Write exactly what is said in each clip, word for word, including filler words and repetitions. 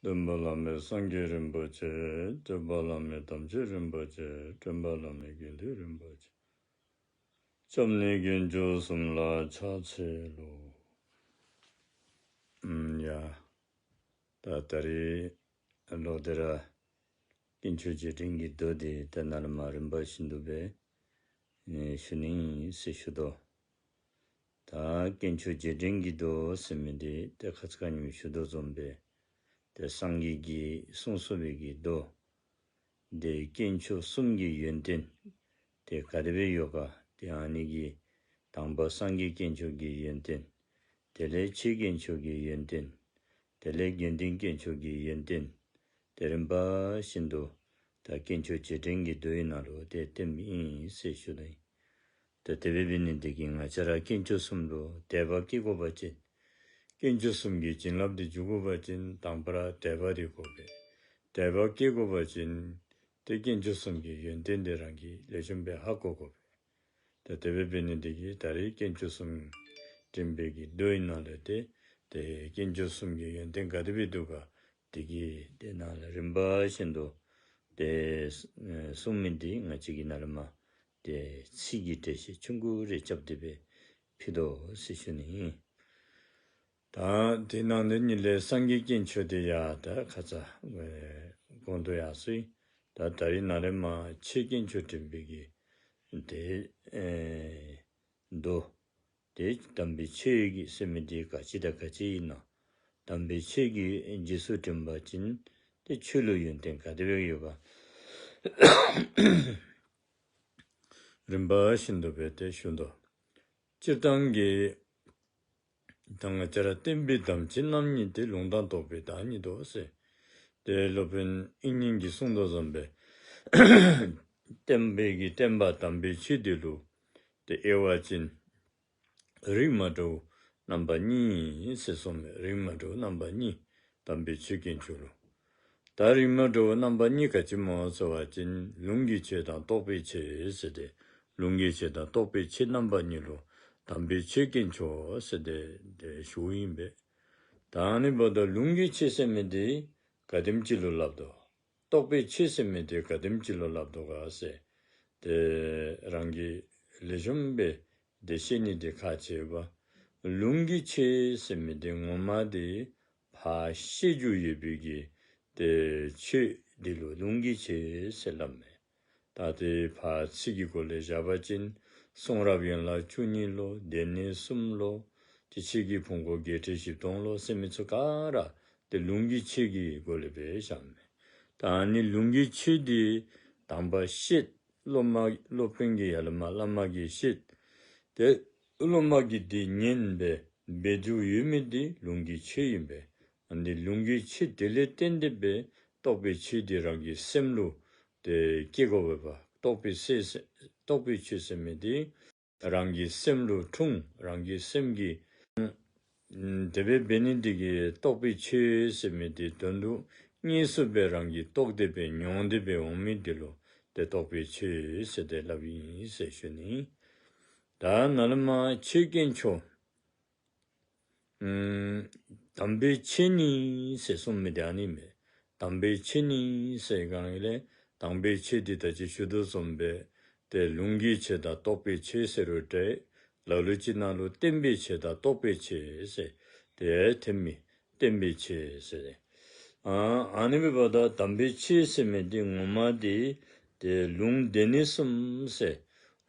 སྟོན་པ་བླ་མེད་སངས་རྒྱས་རིན་པོ་ཆེ། སྤྱོད་པ་བླ་མེད་དམ་ཆོས་རིན་པོ་ཆེ། འདྲེན་པ་བླ་མེད་དགེ་འདུན་རིན་པོ་ཆེ། སྐྱབས་གནས་དཀོན་མཆོག་གསུམ་ལ་ཕྱག་འཚལ་ལོ། ཨམ་ཡ། ད་ད་རེས་ལོག་སྟེ་ར་དཀོན་མཆོག་རྗེས་དྲན་གྱི་མདོ་འདི་ད་ནཱ་ལས་མར་རིམ་པ་བཞིན་དུ་སྦེ་ཨེ་ཞུ་ནི་ཟེར་ཞུ་དོ། ད་དཀོན་མཆོག་རྗེས་དྲན་གྱི་མདོ་ཟེར་མི་འདི་ཏེ་ཁ་ཙ་ཁ་ཉིནམ་ཞུ་དོ་བཟུམ་སྦེ་ཏེ་སངས་རྒྱས་ཀྱིས་གསུངས་གསུངས་པའི་གི་མདོ། ཏེ་དཀོན་མཆོག་གསུམ་གྱི་ཡོན་ཏན་ཏེ་ག་དེ་སྦེ་ཡོད་ག། ཏེ་ཨ་ནི་གི་དང་པ་སངས་རྒྱས་དཀོན་མཆོག་གི་ཡོན་ཏན། དེ་ལས་ཆོས་དཀོན་མཆོག་གི་ཡོན་ཏན། དེ་ལས་དགེ་འདུན་དཀོན་མཆོག་གི་ཡོན་ཏན། ཏེ་རིམ་པ་བཞིན་དུ་ད་དཀོན་མཆོག་རྗེས་དྲན་གྱི་མདོའི་ནང་ལུ་ཏེ་བསྟནམ་ཨིན་ཟེར་ཞུ་ནི། ད་དེ་སྦེ་འབད་ནི་འདི་གིས་ང་བཅས་ར་དཀོན་མཆོག་གསུམ་ལུ་དད་པ་སྐྱེ་དགོ་པ་ཅིན། དཀོན་མཆོག་གསུམ་གྱི་བྱིན་རླབས་འདི་འཇུག་དགོ་པ་ཅིན་དང་པ་ར་དད་པ་འདི་དགོ་པས། དད་པ་སྐྱེ་དགོ་པ་ཅིན་ཏེ་དཀོན་མཆོག་གསུམ་གྱི་ཡོན་ཏན་འདི་རང་གིས་ལེགས་ཤོམ་སྦེ་ཧ་གོ་དགོ་པས། ད་དེ་སྦེ་འབད་ནི་འདི་གིས་ད་རེས་དཀོན་མཆོག་གསུམ་དྲན་པའི་གི་མདོའི་ནང་ལས་ཏེ་ཏེ་དཀོན་མཆོག་གསུམ་གྱི་ཡོན་ཏན་ག་དེ་སྦེ་འདུག་ག། འདི་གི་ཏེ་ནང་ལས་རིམ་པ་བཞིན་དུ་ཏེ་ཨེ་གསུངས་མི་འདི་ང་བཅས་ཀྱིས་ནཱ་ལས་མར་ཏེ་ཚིག་གི་འགྲེལ་བཤད་ཆུང་ཀུ་རེ་རྐྱབ་སྟེ་སྦེ་ཕུལ་དོ་ཟེར་ཞུ་ནི། ད་དེ་ནང་ལས་ཉིད་ལས་སངས་རྒྱས་དཀོན་མཆོག་དེ་ཡང་ད་ཁ་ཙ་ཨེ་གོང་དུ་ཡང་སོ་ཡི། ད་ད་རེས་ནཱ་ལས་མར་ཆོས་དཀོན་མཆོག་དྲན་པའི་གི་ཏེ་ཨེ་མདོ། ཏེ་དམ་པའི་ཆོས་ཀྱི་ཟེར་མི་འདི་ག་ཅི་དང་ག་ཅི་ཨིན་ན། དམ་པའི་ཆོས་ཀྱི་རྗེས་སུ་དྲན་པ་ཅིན་ཏེ་ཆོས་ལུ་ཡོན་ཏན་ག་དེ་སྦེ་ཡོད་ག། རིམ་པ་བཞིན་དུ་སྦེ་ཏེ་ཞུ་དོ། སྤྱིར་བཏང་གི་ད་ང་བཅས་ར་བསྟན་པའི་དམ་ཆོས་རྣམ་གཉིས་ཏེ་ལུང་དང་རྟོགས་པའི་བདག་ཉིད་དོ་ཟེར། ཏེ་སློབ་དཔོན་དབྱིག་གཉེན་གྱིས་གསུངས་དོ་བཟུམ་སྦེ་བསྟན་པའི་གི་བསྟན་པ་དམ་པའི་ཆོས་འདི་ལུ་ཏེ་དབྱེ་བ་ཅིན་རིགས་མ་འདྲཝ་རྣམ་པ་གཉིས་ཟེར་གསུངས་མས། རིགས་མ་འདྲཝ་རྣམ་པ་གཉིས། དམ་པའི་ཆོས་དཀོན་མཆོག་ལུ། ད་རིགས་མ་འདྲཝ་རྣམ་པ་གཉིས་ག་ཅི་སྨོ་ཟེར་བ་ཅིན་ལུང་གི་ཆོས་དང་རྟོགས་པའི་ཆོས་ཟེར་ཏེ། ལུང་གི་ཆོས་དང་རྟོགས་པའི་ཆོས་རྣམ་པ་གཉིས་ལུ་དམ་པའི་ཆོས་དཀོན་མཆོག་ཟེར་ཏེ་ཏེ་ཞུཝ་ཨིན་པས། ད་ཨ་ནི་འབདཝ་ད་ལུང་གི་ཆོས་ཟེར་མི་འདི་ག་དེམ་ཅིག་ལུ་སླབ་དོ། རྟོགས་པའི་ཆོས་ཟེར་མི་འདི་ག་དེམ་ཅིག་ལུ་སླབ་དོ་ག་ཟེར། ཏེ་རང་གིས་ལེགས་ཤོམ་སྦེ་ཏེ་ཤེས་ནི་འདི་ཁག་ཆེ་བས། ལུང་གི་ཆོས་ཟེར་མི་འདི་ངོ་མ་འདི་ཕར་ཤེས་རྒྱུ་ཡོད་པའི་གི་ཏེ་ཆོས་འདི་ལུ་ལུང་གི་ཆོས་ཟེར་སླབ་མས། ད་ཏེ་ཕར་ཚིག་གི་སྒོ་ལས་བཞག་པ་ཅིན་གསུང་རབ་ཡན་ལག་བཅུ་གཉིས་ལོ། སྡེ་སྣོད་གསུམ་ལོ། ཏེ་ཆོས་ཀྱི་ཕུང་པོ་བརྒྱད་ཁྲི་བཞི་སྟོང་ལོ་ཟེར་མི་ཚུ་ག་ར་ཏེ་ལུང་གི་ཆོས་ཀྱི་སྒོ་ལས་སྦེ་བཞག་མས། ད་ཨ་ནི་ལུང་གི་ཆོས་འདི་དང་པ་བཤད། སློབ་མ་སློབ་དཔོན་གྱིས་ཡར་ལས་མར་བླ་མ་གིས་བཤད། ཏེ་སློབ་མ་གིས་འདི་ཉན་སྦེ་འབད་རྒྱུ་ཡོད་མི་འདི་ལུང་གི་ཆོས་ཨིན་པས། ཨ་ནི་ལུང་གི་ཆོས་དེ་ལས་བརྟེན་ཏེ་སྦེ་རྟོགས་པའི་ཆོས་འདི་རང་གི་སེམས་ལུ་ཏེ་སྐྱེ་དགོ་པས། རྟོགས་པའི་ཆོས་ཟེར་རྟོགས་པའི་ཆོས་ཟེར་མི་འདི་རང་གི་སེམས་ལུ་འཁྲུངས། རང་གི་སེམས་ཀྱིས་ཨམ་དེ་སྦེ་འབད་ནི་འདི་གིས་རྟོགས་པའི་ཆོས་ཟེར་མི་འདི་དོན་དུ་དངོས་སུ་སྦེ་རང་གིས་རྟོགས་ཏེ་སྦེ་མྱོང་སྟེ་སྦེ་འོང་མི་འདི་ལུ་ཏེ་རྟོགས་པའི་ཆོས་ཟེར་ཏེ་སླབ་ཨིན་ཟེར་ཞུ་ནི། ད་ནཱ་ལས་མར་ཆོས་དཀོན་མཆོག་ཨམ་དམ་པའི་ཆོས་ནི་ཟེར་གསུངས་མི་འདི་ཨ་ནི་མས། དམ་པའི་ཆོས་ནི་ཟེར་གང་ཡིན་ལས་དམ་པའི་ཆོས་འདི་ད་ཅི་ཞུ་དོ་བཟུམ་སྦེ་ཏེ་ལུང་གི་ཆོས་དང་རྟོགས་པའི་ཆོས་ཟེར་རུང་འདྲ། ལ་ལུ་ཅིག་ནང་ལུ་བསྟན་པའི་ཆོས་དང་རྟོགས་པའི་ཆོས་ཟེར་ཏེ་ཐོནམ་མས། བསྟན་པའི་ཆོས་ཟེར། ཨ་ཨ་ནི་འབདཝ་ད་དམ་པའི་ཆོས་ཟེར་མི་འདི་ངོ་མ་འདི་ཏེ་ལུང་སྡེ་སྣོད་གསུམ་ཟེར།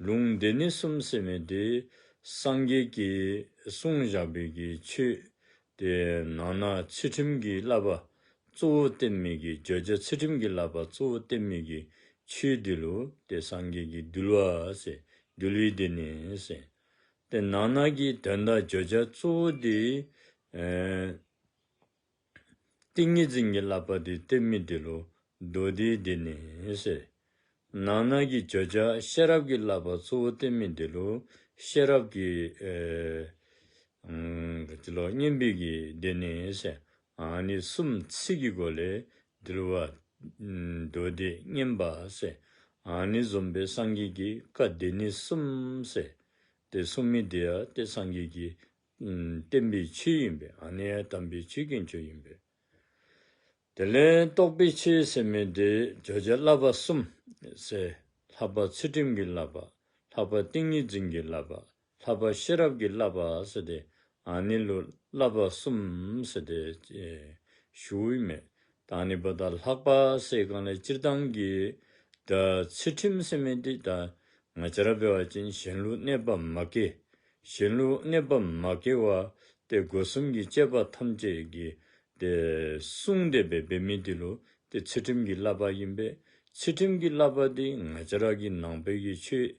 ལུང་སྡེ་སྣོད་གསུམ་ཟེར་མི་འདི་སངས་རྒྱས་ཀྱིས་གསུངས་བཞག་པའི་གི་ཆོས་ཏེ་ནང་ན་ཚུལ་ཁྲིམས་ཀྱི་བསླབ་པ་གཙོ་བོ་བསྟན་མི་གི་བརྗོད་བྱ་ཚུལ་ཁྲིམས་ཀྱི་བསླབ་པ་གཙོ་བོ་བསྟན་མི་གི་ཆོས་འདི་ལུ་ཏེ་སངས་རྒྱས་ཀྱིས་འདུལ་བ་ཟེར། འདུལ་བའི་སྡེ་སྣོད་ཟེར། ཏེ་ནང་ན་གི་དོན་དག་བརྗོད་བྱ་གཙོ་བོ་འདི་ཨེ་ཏིང་ངེ་འཛིན་གྱི་བསླབ་པ་འདི་བསྟན་མི་འདི་ལུ་མདོ་སྡེའི་སྡེ་སྣོད་ཟེར། ནང་ན་གི་བརྗོད་བྱ་ཤེས་རབ་ཀྱི་བསླབ་པ་གཙོ་བོ་བསྟན་མི་འདི་ལུ་ཤེས་རབ་ཀྱི་ཨེ་ཨམ་ག་ཅི་ལོ་མངོན་པའི་གི་སྡེ་སྣོད་ཟེར། ཨ་ནི་གསུམ་ཚིག་གི་སྒོ་ལས་འདུལ་བ་ཨམ་མདོ་སྡེ་མངོན་པ་ཟེར། ཨ་ནི་བཟུམ་སྦེ་སངས་རྒྱས་ཀྱིས་བཀའ་སྡེ་སྣོད་གསུམ་ཟེར་ཏེ་གསུངས་མི་འདི་ཡང་ཏེ་སངས་རྒྱས་ཀྱི་ཨམ་བསྟན་པའི་ཆོས་ཨིན་པས། ཨ་ནི་ཡང་དམ་པའི་ཆོས་དཀོན་མཆོག་ཨིན་པས། དེ་ལས་རྟོགས་པའི་ཆོས་ཟེར་མི་དེ་བརྗོད་བྱ་བསླབ་པ་གསུམ་ཟེར། ལྷག་པ་ཚུལ་ཁྲིམས་ཀྱི་བསླབ་པ། ལྷག་པ་ཏིང་ངེ་འཛིན་གྱི་བསླབ་པ། ལྷག་པ་ཤེས་རབ་ཀྱི་བསླབ་པ་ཟེར་ཏེ་ཨ་ནི་ལུ་བསླབ་པ་གསུམ་ཟེར་ཏེ་ཨེ་ཞུཝ་ཨིན་མས། ད་ཨ་ནི་འབདཝ་ད་ལྷག་པ་ཟེར་གང་ལས་སྤྱིར་བཏང་གི་ད་ཚུལ་ཁྲིམས་ཟེར་མི་དེ་ད་ང་བཅས་ར་འབད་བ་ཅིན་གཞན་ལུ་གནོད་པ་མ་བསྐྱལ། གཞན་ལུ་གནོད་པ་མ་བསྐྱལ་བར་ཏེ་སྒོ་གསུམ་གྱི་སྤྱོད་པ་ཐམས་ཅད་ཀྱིས་ཏེ་བསྲུང་སྟེ་སྦེ་འབད་མི་དེ་ལུ་ཏེ་ཚུལ་ཁྲིམས་ཀྱི་བསླབ་པ་ཨིན་པས། ཚུལ་ཁྲིམས་ཀྱི་བསླབ་པ་དེ་ང་བཅས་ར་གི་ནང་པའི་གི་ཆོས་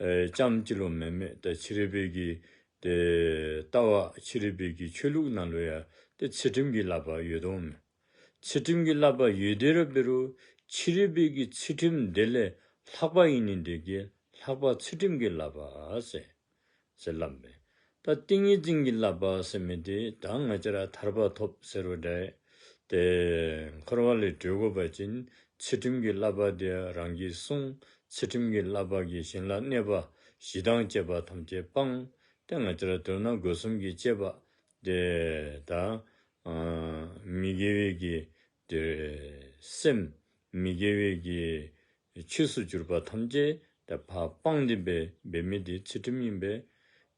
ཨེ་ཙམ་ཅིག་ལུ་མེན་མས། ད་ཕྱི་རོལ་པའི་གི་ཏེ་ལྟ་བ་ཕྱི་རོལ་པའི་གི་ཆོས་ལུགས་ནང་ལུ་ཡང་ཏེ་ཚུལ་ཁྲིམས་ཀྱི་བསླབ་པ་ཡོད་དོ་མས། ཚུལ་ཁྲིམས་ཀྱི་བསླབ་པ་ཡོད་དེ་ར་འབད་རུང་ཕྱི་རོལ་པའི་གི་ཚུལ་ཁྲིམས་དེ་ལས་ལྷག་པ་ཨིན་ནི་དེ་གིས་ལྷག་པ་ཚུལ་ཁྲིམས་ཀྱི་བསླབ་པ་ཟེར་ཟེར་སླབ་མས། ད་ཏིང་ངེ་འཛིན་གྱི་བསླབ་པ་ཟེར་མི་དེ་ད་ང་བཅས་ར་ཐར་པ་ཐོབ་ཟེར་རུང་འདྲ། ཏེ་འཁོར་བ་ལས་གྲོལ་དགོ་པ་ཅིན་ཚུལ་ཁྲིམས་ཀྱི་བསླབ་པ་དེ་རང་གིས་བསྲུང་། ཚུལ་ཁྲིམས་ཀྱི་བསླབ་པ་གིས་གཞན་ལ་གནོད་པ་ཞེ་སྡང་བཅས་པ་ཐམས་ཅད་སྤང་། ཏེ་ང་བཅས་ར་མདོར་ན་སྒོ་གསུམ་གྱི་སྤྱོད་པ་དེ་ད་ཨ་མི་དགེ་བའི་གི་ཏེ་སེམས་མི་དགེ་བའི་གི་ཆོས་སུ་གྱུར་པ་ཐམས་ཅད་ཏེ་ཕར་སྤངས་ཏེ་སྦེ་འབད་མི་དེ་ཚུལ་ཁྲིམས་ཨིན་པས།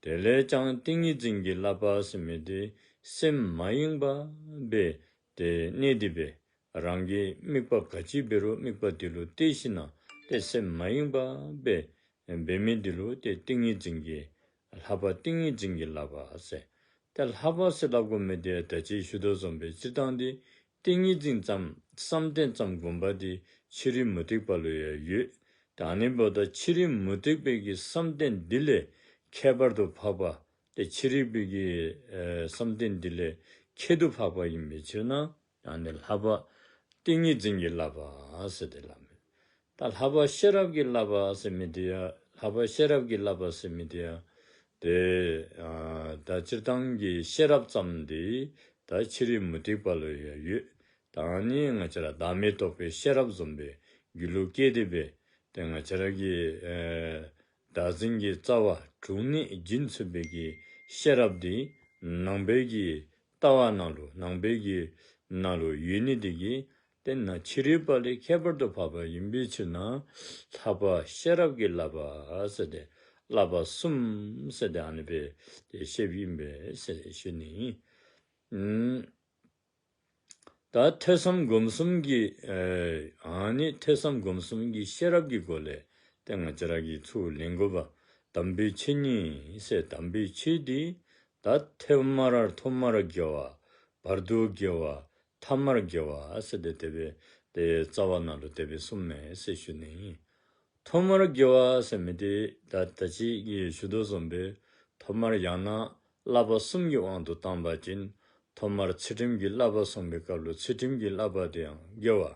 དེ་ལས་ཀྱང་ཏིང་ངེ་འཛིན་གྱི་བསླབ་པ་ཟེར་མི་དེ་སེམས་མ་ཡེངས་པར་སྦེ་ཏེ་གནས་ཏེ་སྦེ་རང་གི་དམིགས་པ་ག་ཅི་འབད་རུང་དམིགས་པ་དེ་ལུ་གཏད་ཞིནམ་ལས་ཏེ་སེམས་མ་ཡེངས་པར་སྦེ་འབད་མི་དེ་ལུ་ཏེ་ཏིང་ངེ་འཛིན་གྱི་ལྷག་པ་ཏིང་ངེ་འཛིན་གྱི་བསླབ་པ་ཟེར། ཏེ་ལྷག་པ་ཟེར་སླབ་དགོ་མི་དེ་ད་ཅི་ཞུ་དོ་བཟུམ་སྦེ་སྤྱིར་བཏང་དེ་ཏིང་ངེ་འཛིན་ཙམ་བསམ་གཏན་ཙམ་སྒོམ་པ་དེ་ཕྱི་རོལ་མུ་སྟེགས་པ་ལུ་ཡང་ཡོད། ད་ཨ་ནི་འབདཝ་ད་ཕྱི་རོལ་མུ་སྟེགས་པའི་གི་བསམ་གཏན་འདི་ལས་ཁྱད་པར་དུ་འཕགས་པ་ཏེ་ཕྱི་རོལ་པའི་གི་ཨེ་བསམ་གཏན་འདི་ལས་ཁྱད་དུ་འཕགས་པ་ཨིན་པའི་ཕྱིར་ན་ཨ་ནི་ལྷག་པ་ཏིང་ངེ་འཛིན་གྱི་བསླབ་པ་ཟེར་ཏེ་སླབ་མས། ད་ལྷག་པ་ཤེས་རབ་ཀྱི་བསླབ་པ་ཟེར་མི་དེ་ཡང་ལྷག་པ་ཤེས་རབ་ཀྱི་བསླབ་པ་ཟེར་མི་དེ་ཡང་ཏེ་ཨ་ད་སྤྱིར་བཏང་གི་ཤེས་རབ་ཙམ་དེ་ད་ཕྱི་རོལ་མུ་སྟེགས་པ་ལུ་ཡང་ཡོད། ད་ཨ་ནི་ང་བཅས་ར་བདག་མེད་རྟོགས་པའི་ཤེས་རབ་བཟུམ་སྦེ་རྒྱུད་ལུ་སྐྱེས་ཏེ་སྦེ་ཏེ་ང་བཅས་ར་གི་ཨེ་བདག་འཛིན་གྱི་རྩ་བ་དྲུངས་ནས་འབྱིན་ཚུགས་པའི་གི་ཤེས་རབ་དེ་ནང་པའི་གི་ལྟ་བ་ནང་ལུ་ནང་པའི་གི་ནང་ལུ་ཡོད་ནི་དེ་གིས་དེ་ནང་ཕྱི་རོལ་པ་ལས་ཁྱད་པར་དུ་འཕགས་པ་ཨིན་པའི་ཕྱིར་ན་ལྷག་པ་ཤེས་རབ་ཀྱི་བསླབ་པ་ཟེར་ཏེ་བསླབ་པ་གསུམ་ཟེར་ཏེ་ཨ་ནི་སྦེ་ཏེ་བཤདཔ་ཨིན་པས་ཟེར་ཞུ་ནི་ཨིན། ཨུམ། ད་ཐོས་བསམ་སྒོམ་གསུམ་གྱི་ཨེ་ཨ་ནི་ཐོས་བསམ་སྒོམ་གསུམ་གྱི་ཤེས་རབ་ཀྱི་སྒོ་ལས་ཏེ་ང་བཅས་ར་གིས་ཚུར་ལེན་དགོ་པ། དམ་པའི་ཆོས་ཉིད་ཟེར་དམ་པའི་ཆོས་འདི་ད་ཐོག་མར་ཐོག་མར་དགེ་བ། བར་དུ་དགེ་བ། ཐ་མར་དགེ་བ་ཟེར་ཏེ་དེ་སྦེ་ཏེ་རྩ་བ་ནང་ལུ་དེ་སྦེ་གསུངས་མས་ཟེར་ཞུ་ནི་ཨིན། ཐོག་མར་དགེ་བ་ཟེར་མི་དེ་ད་ད་ཅི་གི་ཞུ་དོ་བཟུམ་སྦེ་ཐོག་མར་ཡང་ན་བསླབ་པ་གསུམ་གྱི་དབང་དུ་བཏང་བ་ཅིན་ཐོག་མར་ཚུལ་ཁྲིམས་ཀྱི་བསླབ་པ་གསུངས་པའི་སྐབས་ལུ་ཚུལ་ཁྲིམས་ཀྱི་བསླབ་པ་དེ་ཡང་དགེ་བ།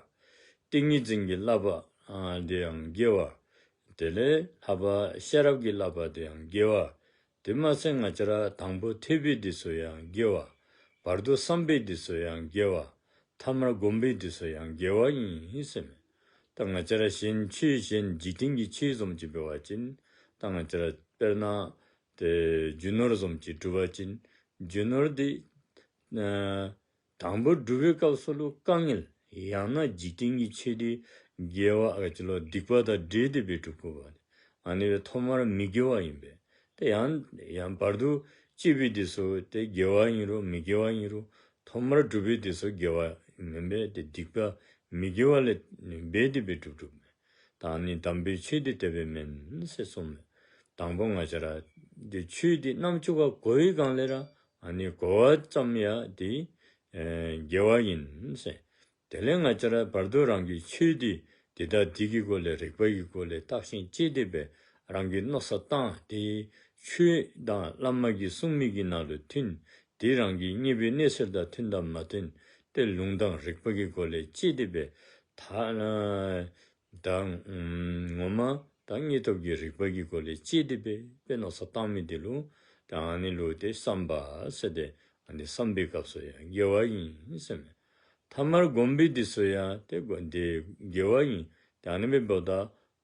ཏིང་ངེ་འཛིན་གྱི་བསླབ་པ་ཨ་དེ་ཡང་དགེ་བ། དེ་ལས་ལྷག་པ་ཤེས་རབ་ཀྱི་བསླབ་པ་དེ་ཡང་དགེ་བ། དེ་མ་ཚད་ང་བཅས་ར་དང་པོ་ཐོས་པའི་དུས་སུ་ཡང་དགེ་བ། བར་དུ་བསམ་པའི་དུས་སུ་ཡང་དགེ་བ། ཐ་མར་སྒོམ་པའི་དུས་སུ་ཡང་དགེ་བ་ཨིན་ཟེར་མས། ད་ང་བཅས་ར་གཞན་ཆོས་གཞན་འཇིག་རྟེན་གྱི་ཆོས་བཟུམ་ཅིག་འབད་བ་ཅིན་ད་ང་བཅས་ར་དཔེར་ན་ཏེ་རྒྱུ་ནོར་བཟུམ་ཅིག་སྒྲུབ་པ་ཅིན་རྒྱུ་ནོར་དེ་ཨ་དང་པོ་སྒྲུབ་པའི་སྐབས་སུ་ལུ་དཀའ་ངལ། ཡང་ན་འཇིག་རྟེན་གྱི་ཆོས་དེ་དགེ་བ་ཨ་ཅི་ལོ་སྡིག་པ་དང་འདྲེས་ཏེ་སྦེ་སྒྲུབ་དགོ་པ། ཨ་ནི་སྦེ་ཐོག་མར་མི་དགེ་བ་ཨིན་པས། ཏེ་ཡང་ཡང་བར་དུ་གཅོད་པའི་དུས་སུ་ཏེ་དགེ་བ་ཨིན་རུང་མི་དགེ་བ་ཨིན་རུང་ཐོག་མར་སྒྲུབ་པའི་དུས་སུ་དགེ་བ་མེན་པས། ཏེ་སྡིག་པ་མི་དགེ་བ་ལས་འབད་དེ་སྦེ་སྒྲུབ་སྒྲུབ་མས། ད་ཨ་ནི་དམ་པའི་ཆོས་དེ་དེ་སྦེ་མེན་ཟེར་གསུངས་མས། དང་པོ་ང་བཅས་ར་ཏེ་ཆོས་དེ་རྣམ་ཅོ་ཁར་གོ་བའི་སྒང་ལས་ར་ཨ་ནི་གོ་བ་ཙམ་ཡང་དེ་ཨེ་དགེ་བ་ཨིན་ཟེར། དེ་ལས་ང་བཅས་ར་བར་དུ་རང་གི་ཆོས་དེ་དེ་དང་དེ་གི་སྒོ་ལས་རིགས་པ་གི་སྒོ་ལས་བརྟག་ཤིང་དཔྱད་དེ་སྦེ་རང་གི་མནོ་བསམ་བཏང་སྟེ་ཆོས་དང་བླ་མ་གིས་གསུངས་མི་གི་ནང་ལུ་མཐུན། དེ་རང་གི་གནས་པའི་གནས་ཚུལ་དང་མཐུན་དང་མ་མཐུན་ཏེ་ལུང་དང་རིགས་པ་གི་སྒོ་ལས་དཔྱད་དེ་སྦེ་ཐ་ཨ་དང་ངོ་མ་དང་དངོས་སྟོབས་ཀྱི་རིགས་པ་གི་སྒོ་ལས་དཔྱད་དེ་སྦེ་དཔེ་མནོ་བསམ་བཏང་མི་དེ་ལུ་ད་ཨ་ནི་ལུ་ཏེ་བསམ་པ་ཟེར་ཏེ་ཨ་ནི་བསམ་པའི་སྐབས་སུ་ཡང་དགེ་བ་ཨིན་ཟེར་མས། ཐ་མར་སྒོམ་པའི་དུས་སུ་ཡང་ཏེ་དགེ་བ་ཨིན། ཏེ་ཨ་ནི་སྦེ་འབདཝ་ད་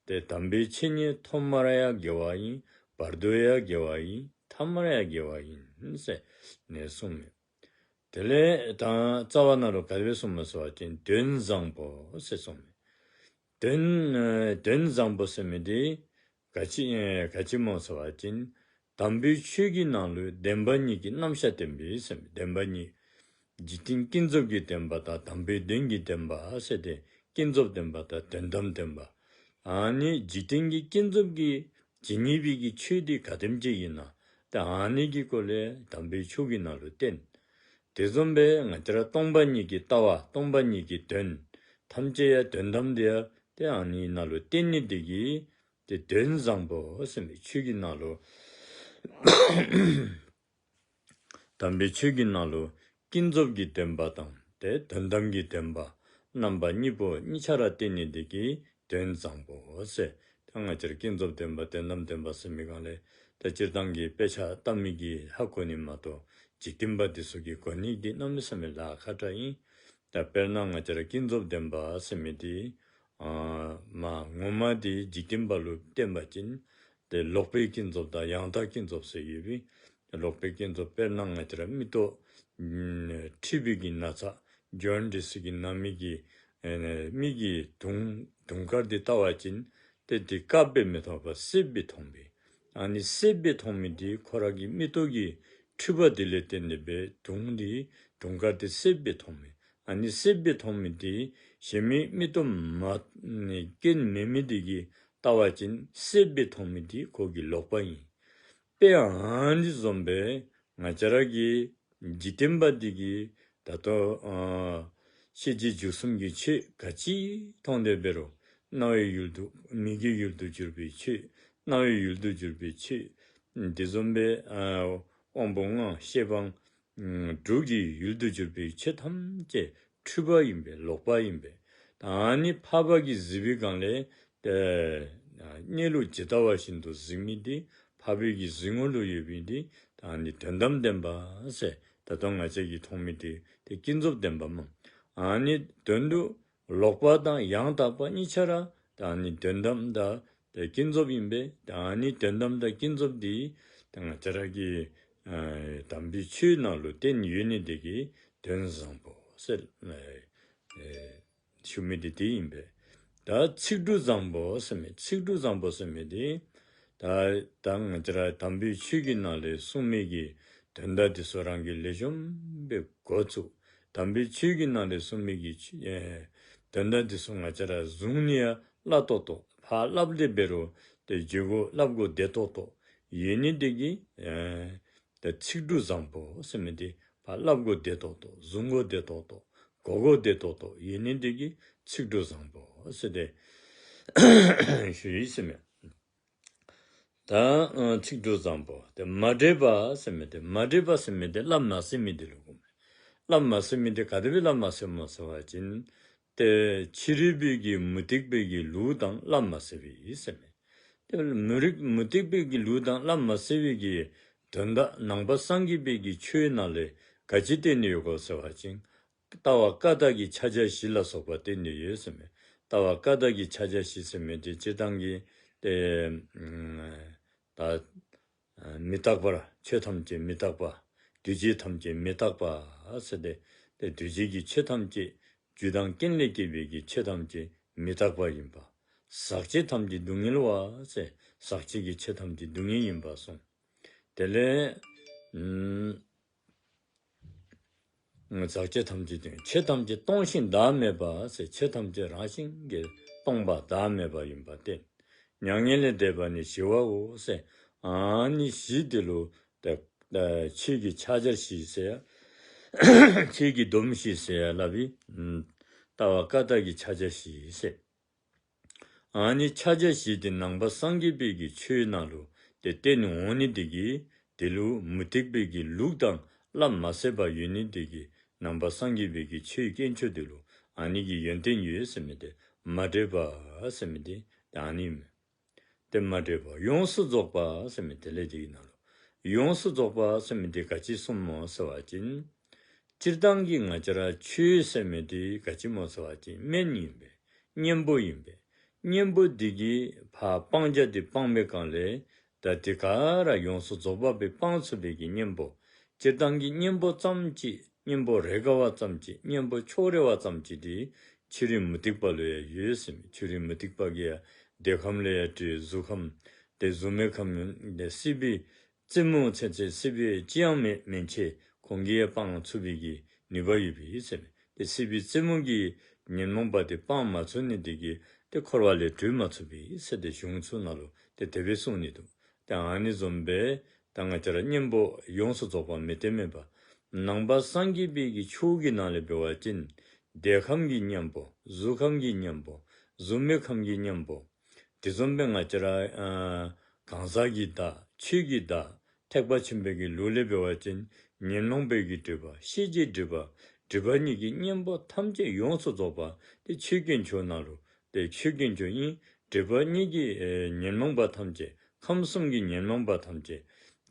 ཏེ་དམ་པའི་ཆོས་ཉིད་ཐོག་མར་ཡང་དགེ་བ་ཨིན། བར་དུ་ཡང་དགེ་བ་ཨིན། ཐ་མར་ཡང་དགེ་བ་ཨིན་ཟེར་ནས་གསུངས་མས། དེ་ལས་ད་རྩ་བ་ནང་ལུ་ག་དེ་སྦེ་གསུངསམ་སྨོ་ཟེར་བ་ཅིན་དོན་བཟང་པོ་ཟེར་གསུངས་མས། དོན་ཨེ་དོན་བཟང་པོ་ཟེར་མི་འདི་ག་ཅི་ཨེ་ག་ཅི་སྨོ་ཟེར་བ་ཅིན་དམ་པའི་ཆོས་ཀྱི་ནང་ལུ་བདེན་པ་གཉིས་ཀྱི་རྣམ་གཞག་བསྟན་པའི་ཟེར་མི་བདེན་པ་གཉིས། འཇིག་རྟེན་ཀུན་རྫོབ་ཀྱི་བདེན་པ་དང་དམ་པའི་དོན་གྱི་བདེན་པ་ཟེར་ཏེ་ཀུན་རྫོབ་བདེན་པ་དང་དོན་དམ་བདེན་པ། ཨ་ནི་འཇིག་རྟེན་གྱི་ཀུན་རྫོབ་ཀྱི་ཇི་སྙེད་པའི་གི་ཆོས་འདི་ག་དེམ་ཅིག་ཨིན་ན་ད་ཨ་ནི་གི་སྐོར་ལས་དམ་པའི་ཆོས་ཀྱི་ནང་ལུ་བསྟན། དེ་བཟུམ་སྦེ་ང་བཅས་ར་སྟོང་པ་ཉིད་ཀྱི་ལྟ་བ་སྟོང་པ་ཉིད་ཀྱི་དོན་ཐམས་ཅད་ཡང་དོན་དམ་དེ་ཡང་ཏེ་ཨ་ནི་ནང་ལུ་བསྟན་ནི་དེ་གིས་ཏེ་དོན་བཟང་པོ་ཟེར་མི་ཆོས་ཀྱི་ནང་ལུ་དམ་པའི་ཆོས་ཀྱི་ནང་ལུ་ཀུན་རྫོབ་ཀྱི་བདེན་པ་དང་ཏེ་དོན་དམ་གྱི་བདེན་པ་རྣམ་པ་གཉིས་པོ་གཉིས་ཆ་ར་བསྟན་ནི་དེ་གིས་དོན་བཟང་པོ་ཟེར། ད་ང་བཅས་ར་ཀུན་རྫོབ་བདེན་པ་དོན་དམ་བདེན་པ་ཟེར་མི་སྒང་ལས་ད་སྤྱིར་བཏང་གི་དཔེ་ཆ་ལྟ་མི་གིས་ཧ་གོ་ནི་མ་གཏོགས་འཇིག་རྟེན་པ་འདི་ཚུ་གིས་གོ་ནི་འདི་གནམ་མེད་ས་མེད་ལཱ་ཁག་དྲགས་ཨིན། ད་དཔེར་ན་ང་བཅས་ར་ཀུན་རྫོབ་བདེན་པ་ཟེར་མི་འདི་ཨ་མ་ངོ་མ་འདི་འཇིག་རྟེན་པ་ལུ་བསྟན་པ་ཅིན་ཏེ་ལོག་པའི་ཀུན་རྫོབ་དང་ཡང་དག་ཀུན་རྫོབ་ཟེར་ཡོད་པས། ལོག་པའི་ཀུན་རྫོབ་དཔེར་ན་ང་བཅས་ར་མིག་ཏོ་ཨ་མཁྲིས་པའི་གི་ན་ཚ་ཇོན་ཌིས་ཀྱི་ན་མི་གི་ཨེ་མི་གི་དུང་དུང་དཀར་འདི་བལྟ་བ་ཅིན་ཏེ་འདི་དཀརཔོ་སྦེ་མི་མཐོང་བར་སེརཔོ་སྦེ་མཐོང་པས། ཨ་ནི་སེརཔོ་སྦེ་མཐོང་མི་འདི་ཁོ་ར་གི་མིག་ཏོ་གི་འཁྲུལ་པ་འདི་ལས་བརྟེན་ཏེ་སྦེ་དུང་འདི་དུང་དཀར་འདི་སེརཔོ་སྦེ་མཐོང་མི། ཨ་ནི་སེརཔོ་སྦེ་མཐོང་མི་འདི་གཞན་མི་མིག་ཏོ་མ་སྐྱོན་མེད་མི་འདི་གིས་བལྟ་བ་ཅིན་སེརཔོ་སྦེ་མཐོང་མི་འདི་ཁོ་གི་ལོག་པ་ཨིན། དཔེ་ཨ་ནི་བཟུམ་སྦེ་ང་བཅས་ར་གི་འཇིག་རྟེན་པ་འདི་གིས་ད་ལྟོ་ཨ་ཤེས་བྱའི་འཇུག་གསུམ་གྱི་ཆོས་ག་ཅི་མཐོང་སྟེ་འབད་རུང་རྣ་བའི་ཡུལ་དུ་མིག་གི་ཡུལ་དུ་གྱུར་པའི་ཆོས་རྣ་བའི་ཡུལ་དུ་གྱུར་པའི་ཆོས་དེ་བཟུམ་སྦེ་ཨ་དབང་པོ་ལྔ་ཤེས་པ་དྲུག་གི་ཡུལ་དུ་གྱུར་པའི་ཆོས་ཐམས་ཅད་འཁྲུལ་པ་ཨིན་པས། ལོག་པ་ཨིན་པས། ད་ཨ་ནི་འཕགས་པ་གིས་གཟིགས་པའི་སྒང་ལས་ཏེ་གཉིད་ལུག་ཇི་ལྟ་བ་བཞིན་དུ་གཟིགས་མི་འདི་འཕགས་པའི་གི་གཟིགས་ངོ་ལུ་ཡོད་པའི་འདི་ད་ཨ་ནི་དོན་དམ་བདེན་པ་ཟེར། ད་ལྟོ་ང་བཅས་ཀྱིས་མཐོང་མི་འདི་ཏེ་ཀུན་རྫོབ་བདེན་པ་སྨོ། ཨ་ནི་དོན་དུ་ལོག་པ་དང་ཡང་དག་པ་གཉིས་ཆ་ར་ད་ཨ་ནི་དོན་དམ་དང་ཏེ་ཀུན་རྫོབ་ཨིན་པས། ད་ཨ་ནི་དོན་དམ་དང་ཀུན་རྫོབ་འདི་ད་ང་བཅས་ར་གི་ཨ་དམ་པའི་ཆོས་ནང་ལུ་བསྟན་ཡོད་ནི་དེ་གིས་དོན་བཟང་པོ་ཟེར་ཨེ་ཨེ་ཞུ་མི་འདི་དེ་ཨིན་པས། ད་ཚིག་འབྲུ་བཟང་པོ་ཟེར་མི་ཚིག་འབྲུ་བཟང་པོ་ཟེར་མི་འདི་ད་ད་ང་བཅས་ར་དམ་པའི་ཆོས་ཀྱི་ནང་ལས་གསུངས་མི་གི་དོན་དག་འདི་ཚུ་རང་གིས་ལེགས་ཤོམ་སྦེ་གོ་ཚུགས། དམ་པའི་ཆོས་ཀྱི་ནང་ལས་གསུངས་མི་གི་ཆོས་ཨེ་དོན་དག་འདི་ཚུ་ང་བཅས་ར་བཟུང་ནི་ཡང་སླ་ཏོག་ཏོ་ཕར་སླབ་སྟེ་འབད་རུང་ཏེ་བརྗོད་དགོ་སླབ་དགོ་བདེ་ཏོག་ཏོ་ཡོད་ནི་དེ་གིས་ཨེ་ད་ཚིག་འབྲུ་བཟང་པོ་ཟེར་མི་འདི་ཕར་སླབ་དགོ་བདེ་ཏོག་ཏོ་བཟུང་དགོ་བདེ་ཏོག་ཏོ་གོ་དགོ་བདེ་ཏོག་ཏོ་ཡོད་ནི་དེ་གིས་ཚིག་འབྲུ་བཟང་པོ་ཟེར་ཏེ་ཞུ་ཡི་ཟེར་མས། ད་ཨ་ཚིག་འབྲུ་བཟང་པོ་ཏེ་མ་འདྲེས་པ་ཟེར་མི་འདི་མ་འདྲེས་པ་ཟེར་མི་འདི་བསླབ་མ་ཟིན་མི་འདི་ལུ་གོ་མས། བསླབ་མ་ཟིན་མི་འདི་ག་དེ་སྦེ་བསླབ་མ་ཟིན་སྨོ་ཟེར་བ་ཅིན་ཏེ་ཕྱི་རོལ་པའི་གི་མུ་སྟེགས་པའི་གི་ལུགས་དང་བསླབ་མ་ཟིན་པའི་ཟེར་མས། ཏེ་མུ་རིག་མུ་སྟེགས་པའི་གི་ལུགས་དང་བསླབ་མ་ཟིན་པའི་གི་དོན་དག་ནང་པ་སངས་རྒྱས་པའི་གི་ཆོས་ནང་ལས་ག་ཅི་བསྟན་ནི་ཡོད་གོ་ཟེར་བ་ཅིན་ལྟ་བ་ཀ་དག་གི་ཕྱག་རྒྱ་བཞི་ལ་སོགས་པ་བསྟན་ནི་ཡོད་ཟེར་མས། ལྟ་བ་ཀ་དག་གི་ཕྱག་རྒྱ་བཞི་ཟེར་མི་འདི་སྤྱིར་བཏང་གི་ཏེ་ད་མི་རྟག་པ་ཆོས་ཐམས་ཅད་མི་རྟག་པ། འདུས་བྱས་ཐམས་ཅད་མི་རྟག་པ་ཟེར་ཏེ་ཏེ་འདུས་བྱས་ཀྱི་ཆོས་ཐམས་ཅད་རྒྱུ་དང་རྐྱེན་ལས་སྐྱེས་པའི་གི་ཆོས་ཐམས་ཅད་མི་རྟག་པ་ཡིན་པ། ཟག་བཅས་ཐམས་ཅད་སྡུག་བསྔལ་བ་ཟེར་ཟག་བཅས་ཀྱི་ཆོས་ཐམས་ཅད་སྡུག་བསྔལ་ཡིན་པ་གསུངས། དེ་ལས་ཨུམ་ཟག་བཅས་ཐམས་ཅད་སྡུག་བསྔལ། ཆོས་ཐམས་ཅད་སྟོང་ཞིང་བདག་མེད་པ་ཟེར་ཆོས་ཐམས་ཅད་རང་བཞིན་གྱིས་སྟོང་པ་བདག་མེད་པ་ཡིན་པ་སྟེ། མྱ་ངན་ལས་འདས་པ་ནི་ཞི་བའོ་ཟེར་ཨ་ནི་བཞི་དེ་ལུ་ད་ད་ཆོས་ཀྱི་ཕྱག་རྒྱ་བཞི་ཟེར་ཡང་ཆོས་ཀྱི་སྡོམ་བཞི་ཟེར་ཡང་སླབ་པས། ཨུམ་ལྟ་བ་ཀ་དག་གི་ཕྱག་རྒྱ་བཞི་ཟེར། ཨ་ནི་ཕྱག་རྒྱ་བཞི་དེ་ནང་པ་སངས་རྒྱས་པའི་གི་ཆོས་ནང་ལུ་ཏེ་བསྟན་འོང་ནི་དེ་གིས་དེ་ལུ་མུ་སྟེགས་པའི་གི་ལུགས་དང་བསླབ་མ་ཟིན་པ་ཡོད་ནི་དེ་གིས་ནང་པ་སངས་རྒྱས་པའི་གི་ཆོས་དཀོན་མཆོག་དེ་ལུ་ཨ་ནི་གི་ཡོན་ཏན་ཡོད་ཟེར་མི་དེ་མ་འདྲེས་པ་ཟེར་མི་དེ་ཨ་ནི་ཨིན་མས། ཏེ་མ་འདྲེས་པ། ཡོངས་སུ་རྫོགས་པ་ཟེར་མི་དེ་ལས་དེ་གི་ནང་ལུ་ཡོངས་སུ་རྫོགས་པ་ཟེར་མི་དེ་ག་ཅི་གསུངསམ་སྨོ་ཟེར་བ་ཅིན་སྤྱིར་བཏང་གི་ང་བཅས་ར་ཆོས་ཟེར་མི་དེ་ག་ཅི་སྨོ་ཟེར་བ་ཅིན་སྨན་ཨིན་པས། གཉེན་པོ་ཨིན་པས། གཉེན་པོ་དེ་གིས་ཕར་སྤང་བྱ་དེ་སྤང་པའི་སྒང་ལས་ད་དེ་ག་ར་ཡོངས་སུ་རྫོགས་པ་སྦེ་སྤང་ཚུགས་པའི་གི་གཉེན་པོ། སྤྱིར་བཏང་གི་གཉེན་པོ་ཙམ་ཅིག་ གཉེན་པོ་རེ་དགའ་བ་ཙམ་ཅིག་གཉེན་པོ་ཕྱོགས་རེ་བ་ཙམ་ཅིག་འདི་ཕྱི་རོལ་མུ་སྟེགས་པ་ལུ་ཡང་ཡོད་ཟེར་མས། ཕྱི་རོལ་མུ་སྟེགས་པ་གིས་ཡང་འདོད་ཁམས་ལུ་ཡང་སྤྲོད། གཟུགས་ཁམས་ཏེ་གཟུགས་མེད་ཁམས་ཏེ་སྲིད་པའི་རྩེ་མོ་ཚུན་ཚོད་སྲིད་པའི་ཅི་ཡང་མེད་མན་ཆད་ཁོང་གིས་ཡང་སྤང་ཚུགས་པའི་གི་ནུས་པ་ཡོད་པས་ཟེར་མས། ཏེ་སྲིད་པའི་རྩེ་མོ་གི་ཉོན་མོངས་པ་དེ་སྤང་མ་ཚུགས་ནི་དེ་གིས་ཏེ་འཁོར་བ་ལས་གྲོལ་མ་ཚུགས་པས་ཟེར་ཏེ་གཞུང་ཚུ་ནང་ལུ་ཏེ་དེ་སྦེ་གསུངས་ནི་འདུག། ཏེ་ཨ་ནི་བཟུམ་སྦེ་ད་ང་བཅས་ར་གཉེན་པོ་ཡོངས་སུ་རྫོགས་པ་མི་གཏན་མེད་པ། ནང་པ་སངས་རྒྱས་པའི་གི་ཆོས་ཀྱི་ནང་ལས་འབད་བ་ཅིན་འདོད་ཁམས་ཀྱི་གཉེན་པོ། གཟུགས་ཁམས་ཀྱི་གཉེན་པོ། གཟུགས་མེད་ཁམས་ཀྱི་གཉེན་པོ། དེ་བཟུམ་སྦེ་ང་བཅས་ར་ཨ་གང་ཟག་གི་བདག། ཆོས་ཀྱི་བདག། ཐེག་པ་ཆེན་པོའི་གི་ལུགས་ལས་འབད་བ་ཅིན་ཉོན་མོངས་པའི་གི་སྒྲིབ་པ། ཤེས་བྱའི་སྒྲིབ་པ། སྒྲིབ་པ་གཉིས་ཀྱི་གཉེན་པོ་ཐམས་ཅད་ཡོངས་སུ་རྫོགས་པ། ཏེ་ཆོས་དཀོན་མཆོག་ནང་ལུ་ཏེ་ཆོས་དཀོན་མཆོག་ཨིན། སྒྲིབ་པ་གཉིས་ཀྱི་ཨེ་ཉོན་མོངས་པ་ཐམས་ཅད། ཁམས་གསུམ་གྱི་ཉོན་མོངས་པ་ཐམས་ཅད།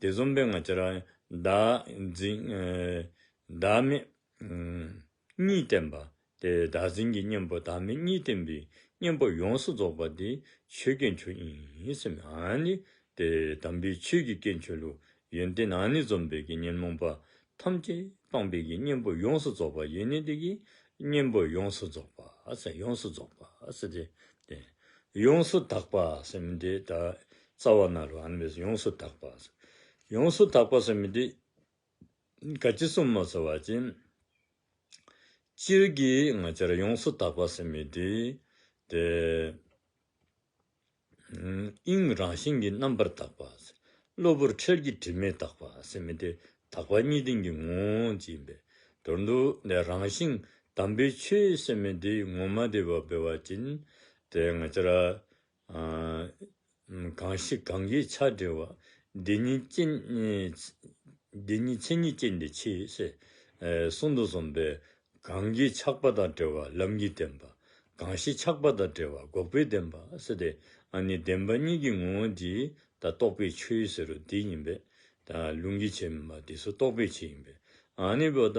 དེ་བཟུམ་སྦེ་ང་བཅས་ར་བདག་འཛིན་ཨེ་བདག་མེད་ཨམ་གཉིས་བསྟན་པ། ཏེ་བདག་འཛིན་གྱི་གཉེན་པོ་བདག་མེད་གཉིས་བསྟན་པའི་གཉེན་པོ་ཡོངས་སུ་རྫོགས་པ་འདི་ཆོས་དཀོན་མཆོག་ཨིན་ཟེར་མས། ཨ་ནི་ཏེ་དམ་པའི་ཆོས་ཀྱི་དཀོན་མཆོག་ལུ་ཡོན་ཏན་ཨ་ནི་བཟུམ་སྦེ་གི་ཉོན་མོངས་པ་ཐམས་ཅད་སྤངས་པའི་གི་གཉེན་པོ་ཡོངས་སུ་རྫོགས་པ་ཡོད་ནི་དེ་གིས་གཉེན་པོ་ཡོངས་སུ་རྫོགས་པ་ཟེར། ཡོངས་སུ་རྫོགས་པ་ཟེར་ཏེ་ཏེ་ཡོངས་སུ་དག་པ་ཟེར་མི་འདི་ད་རྩ་བ་ནང་ལུ་ཨ་ནི་སྦེ་ཡོངས་སུ་དག་པ་ཟེར། ཡོངས་སུ་དག་པ་ཟེར་མི་འདི་ག་ཅི་གསུངམ་སྨོ་ཟེར་བ་ཅིན་སྤྱིར་གྱིས་ང་བཅས་ར་ཡོངས་སུ་དག་པ་ཟེར་མི་འདི་ཏེ་ཨིང་རང་བཞིན་གྱིས་རྣམ་པར་དག་པ། གློ་བུར་འཕྲལ་གྱི་དྲི་མས་དག་པ་ཟེར་མི་འདི་དག་པ་གཉིས་ལྡན་གྱི་ངོ་བོ་ཅིག་ཨིན་པས། མདོར་བསྡུ་ན་རང་བཞིན་དམ་པའི་ཆོས་ཟེར་མི་འདི་ངོ་མ་དེ་སྦེ་འབད་བ་ཅིན་ཏེ་ང་བཅས་ར་ཨ་གང་ཞིག་གང་གིས་ཆགས་བྲལ་བ། དེ་ཉིད་ཅན་དེ་ཉིད་མཚན་ཉིད་ཅན་དེ་ཆོས་ཟེར་ཨེ་གསུངས་དོ་བཟུམ་སྦེ་གང་གིས་ཆགས་པ་དང་བྲལ་བ་ལམ་གྱི་བདེན་པ། གང་ཞིག་ཆགས་པ་དང་བྲལ་བ་འགོག་པའི་བདེན་པ་ཟེར་ཏེ་ཨ་ནི་བདེན་པ་གཉིས་ཀྱི་ངོ་བོ་འདི་ད་རྟོགས་པའི་ཆོས་ཟེར་རུང་འདི་ཨིན་པས། ད་ལུང་གི་ཆོས་མེན་པར་འདི་ཚུ་རྟོགས་པའི་ཆོས་ཨིན་པས། ཨ་ནི་འབདཝ་ད་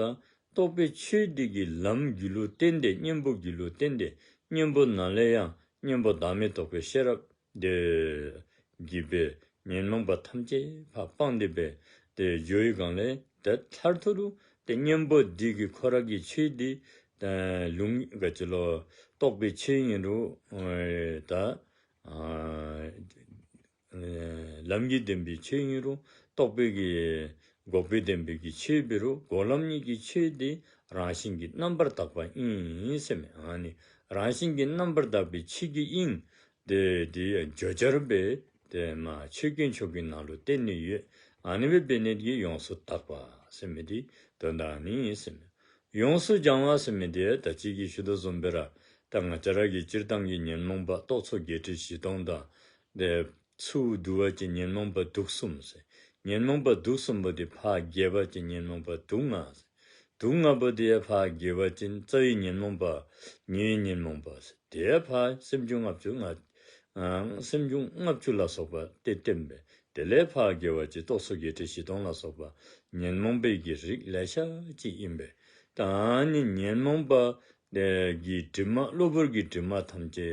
རྟོགས་པའི་ཆོས་འདི་གི་ལམ་རྒྱུད་ལུ་བརྟེན་ཏེ་གཉེན་པོ་རྒྱུད་ལུ་བརྟེན་ཏེ་གཉེན་པོ་ནང་ལས་ཡང་གཉེན་པོ་བདག་མེད་རྟོགས་པའི་ཤེས་རབ་དེ་གིས་སྦེ་ཉོན་མོངས་པ་ཐམས་ཅད་ཕར་སྤངས་ཏེ་སྦེ་ཏེ་འགྱོ་བའི་སྒང་ལས་ཏེ་མཐར་ཐུག་ལུ་ཏེ་གཉེན་པོ་འདི་གི་ཁོ་ར་གི་ཆོས་འདི་ད་ལུང་ག་ཅི་ལོ་རྟོགས་པའི་ཆོས་ཨིན་རུང་ཨེ་ད་ཨ་ཨེ་ལམ་གྱི་བདེན་པའི་ཆོས་ཨིན་རུང་རྟོགས་པའི་གི་འགོག་པའི་བདེན་པའི་གི་ཆོས་འབད་རུང་འགོག་ལམ་གཉིས་ཀྱི་ཆོས་འདི་རང་བཞིན་གྱིས་རྣམ་པར་དག་པ་ཨིན་ཟེར་མས། ཨ་ནི་རང་བཞིན་གྱིས་རྣམ་པར་དག་པའི་ཆོས་ཀྱི་དབྱིངས་དེ་དེ་བརྗོད་བྱར་སྦེ་ཏེ་མ་ཆོས་དཀོན་མཆོག་གི་ནང་ལུ་བསྟན་ནི་ཡོད། ཨ་ནི་སྦེ་འབད་ནི་དེ་གིས་ཡོངས་སུ་དག་པ་ཟེར་མི་འདི་དོན་དག་ནི་ཟེར་མས། ཡོངས་སུ་སྦྱང་བ་ཟེར་མི་འདི་ད་ཅི་གི་ཞུ་དོ་བཟུམ་སྦེ་ར་ད་ང་བཅས་ར་གི་སྤྱིར་བཏང་གི་ཉོན་མོངས་པ་རྟོག་ཚོགས་བརྒྱད་ཁྲི་བཞི་སྟོང་དང་ཏེ་ཚུར་བསྡུ་བ་ཅིན་ཉོན་མོངས་པ་དུག་གསུམ་ཟེར། ཉོན་མོངས་པ་དུག་གསུམ་པོ་དེ་ཕར་བརྒྱད་པ་ཅིན་ཉོན་མོངས་པ་དུག་ལྔ་ཟེར། དུག་ལྔ་པོ་དེ་ཡང་ཕར་བརྒྱད་པ་ཅིན་རྩ་བའི་ཉོན་མོངས་པ་ཉེ་བའི་ཉོན་མོངས་པ་ཟེར། དེ་ཡང་ཕར་སེམས་བྱུང་ལྔ་བཅུ་ང་ཨ་སེམས་བྱུང་ལྔ་བཅུ་ལ་སོགས་པ་སྟེ་བསྟན་པས། དེ་ལས་ཕར་བརྒྱད་པ་ཅིན་རྟོག་ཚོགས་བརྒྱད་ཁྲི་བཞི་སྟོང་ལ་སོགས་པ་ཉོན་མོངས་པའི་གི་རིགས་ལེ་ཤ་ཅིག་ཨིན་པས། ད་ཨ་ནི་ཉོན་མོངས་པ་གི་དྲི་མ་གློ་བུར་གྱི་དྲི་མ་ཐམས་ཅད་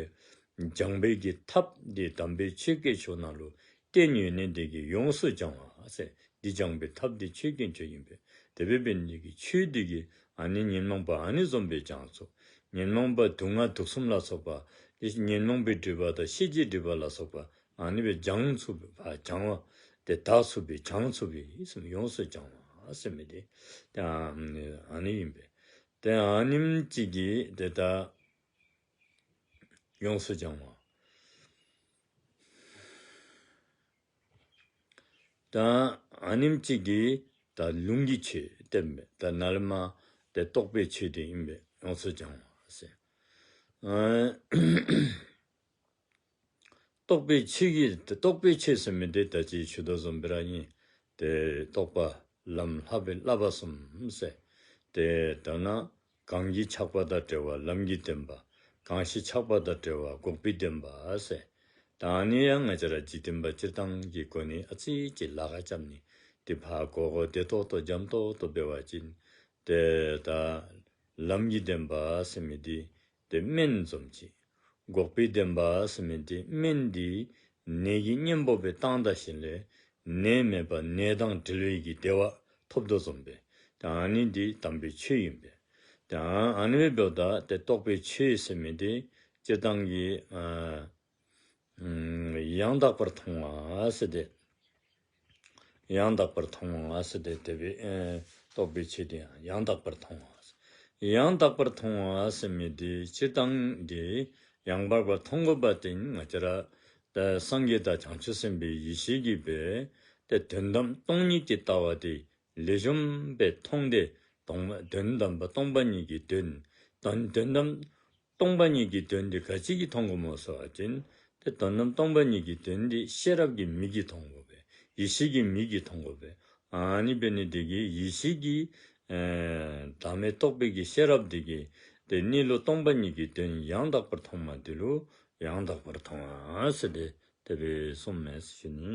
སྦྱང་བའི་གི་ཐབས་འདི་དམ་པའི་ཆོས་དཀོན་མཆོག་ནང་ལུ་བསྟན་ཡོད་ནི་དེ་གིས་ཡོངས་སུ་སྦྱང་བ་ཟེར། འདི་སྦྱང་བའི་ཐབས་འདི་ཆོས་དཀོན་མཆོག་ཨིན་པས། དེ་སྦེ་འབད་ནི་དེ་གིས་ཆོས་འདི་གིས་ཨ་ནི་ཉོན་མོངས་པ་ཨ་ནི་བཟུམ་སྦེ་སྦྱང་ཚུགས། ཉོན་མོངས་པ་དུག་ལྔ་དུག་གསུམ་ལ་སོགས་པ་དེ་ཉོན་མོངས་པའི་སྒྲིབ་པ་དང་ཤེས་བྱའི་སྒྲིབ་པ་ལ་སོགས་པ་ཨ་ནི་སྦེ་སྦྱང་ཚུགས་པ་སྦྱང་བ་དེ་དག་ཚུགས་པའི་སྦྱང་ཚུགས་པའི་ཡོངས་སུ་སྦྱང་བ་ཟེར་མི་དེ་ཨ་ནི་ཨིན་པས། ཏེ་ཨ་ནེམ་ཅིག་གིས་ཏེ་ད་ཡོངས་སུ་སྦྱང་བ། ད་ཨ་ནེམ་ཅིག་གིས་ད་ལུང་གི་ཆོས་བསྟན་པས། ད་ནཱ་ལས་མར་ཏེ་རྟོགས་པའི་ཆོས་དེ་ཨིན་པས། ཡོངས་སུ་སྦྱང་བ་ཟེར། ཨ་རྟོགས་པའི་ཆོས་ཀྱི་རྟོགས་པའི་ཆོས་ཟེར་མི་དེ་ད་ཅི་ཞུ་དོ་བཟུམ་སྦེ་ར་ཨིན། ཏེ་རྟོགས་པ་ལམ་ལྷག་པའི་བསླབ་པ་གསུམ་ཟེར། ཏེ་ད་ནཱ་གང་གིས་ཆགས་པ་དང་བྲལ་བ་ལམ་གྱི་བདེན་པ། གང་ཞིག་ཆགས་པ་དང་བྲལ་བ་འགོག་པའི་བདེན་པ་ཟེར། ད་ཨ་ནི་ཡང་ང་བཅས་ར་འཇིག་རྟེན་པ་སྤྱིར་བཏང་གི་སྒོ་ནས་ཨ་ཙི་ཅིག་ལཱ་ཁག་རྐྱབ་ནི། ཏེ་ཕར་གོ་གོ་བདེ་ཏོག་ཏོ་འཇམ་ཏོག་ཏོ་འབད་བ་ཅིན་ཏེ་ད་ལམ་གྱི་བདེན་པ་ཟེར་མི་དེ་ཏེ་སྨན་བཟུམ་ཅིག། འགོག་པའི་བདེན་པ་ཟེར་མི་དེ་སྨན་དེ་ནད་ཀྱི་གཉེན་པོ་སྦེ་བཏང་ད་ཞིནམ་ལས་ནད་མེད་པར་ནད་དང་བྲལ་བའི་གི་བདེ་བ་ཐོབ་དོ་བཟུམ་སྦེ། ད་ཨ་ནི་འདི་དམ་པའི་ཆོས་ཨིན་པས། ད་ཨ་ནི་འབདཝ་ད་ཏེ་རྟོགས་པའི་ཆོས་ཟེར་མི་འདི་སྤྱིར་བཏང་གི་ཨ་ཨམ་ཡང་དག་པར་མཐོང་བ་ཟེར་ཏེ། ཡང་དག་པར་མཐོང་བ་ཟེར་ཏེ་དེ་སྦེ་ཨེ་རྟོགས་པའི་ཆོས་དེ་ཡང་ཡང་དག་པར་མཐོང་བ། ཡང་དག་པར་མཐོང་བ་ཟེར་མི་དེ་སྤྱིར་བཏང་དེ་ཡང་དག་པར་མཐོང་དགོ་པ་དེ་ང་བཅས་ར་ད་སངས་རྒྱས་དང་བྱང་ཆུབ་སེམས་དཔའི་ཡེ་ཤེས་ཀྱིས་སྦེ་ཏེ་དོན་དམ་སྟོང་ཉིད་ཀྱི་ལྟ་བ་དེ་ལེགས་ཤོམ་སྦེ་མཐོང་སྟེ་སྟོང་དོན་དམ་པ་སྟོང་པ་ཉིད་ཀྱི་དོན་དོན་དོན་དམ་སྟོང་པ་ཉིད་ཀྱི་དོན་དེ་ག་ཅི་གིས་མཐོང་དགོཔ་སྨོ་ཟེར་བ་ཅིན་ཏེ་དོན་དམ་སྟོང་པ་ཉིད་ཀྱི་དོན་དེ་ཤེས་རབ་ཀྱི་མིག་གིས་མཐོང་དགོ་པས། ཡེ་ཤེས་ཀྱི་མིག་གིས་མཐོང་དགོ་པས། ཨ་ནི་འབད་ནི་དེ་གིས་ཡེ་ཤེས་ཀྱི་ཨེ་བདག་མེད་རྟོགས་པའི་གི་ཤེས་རབ་དེ་གིས་ཏེ་གནས་ལུགས་སྟོང་པ་ཉིད་ཀྱི་དོན་ཡང་དག་པར་མཐོང་བ་དེ་ལུ་ཡང་དག་པར་མཐོང་བ་ཟེར་ཏེ་དེ་སྦེ་གསུངམ་མས་ཟེར་ཞུ་ནི།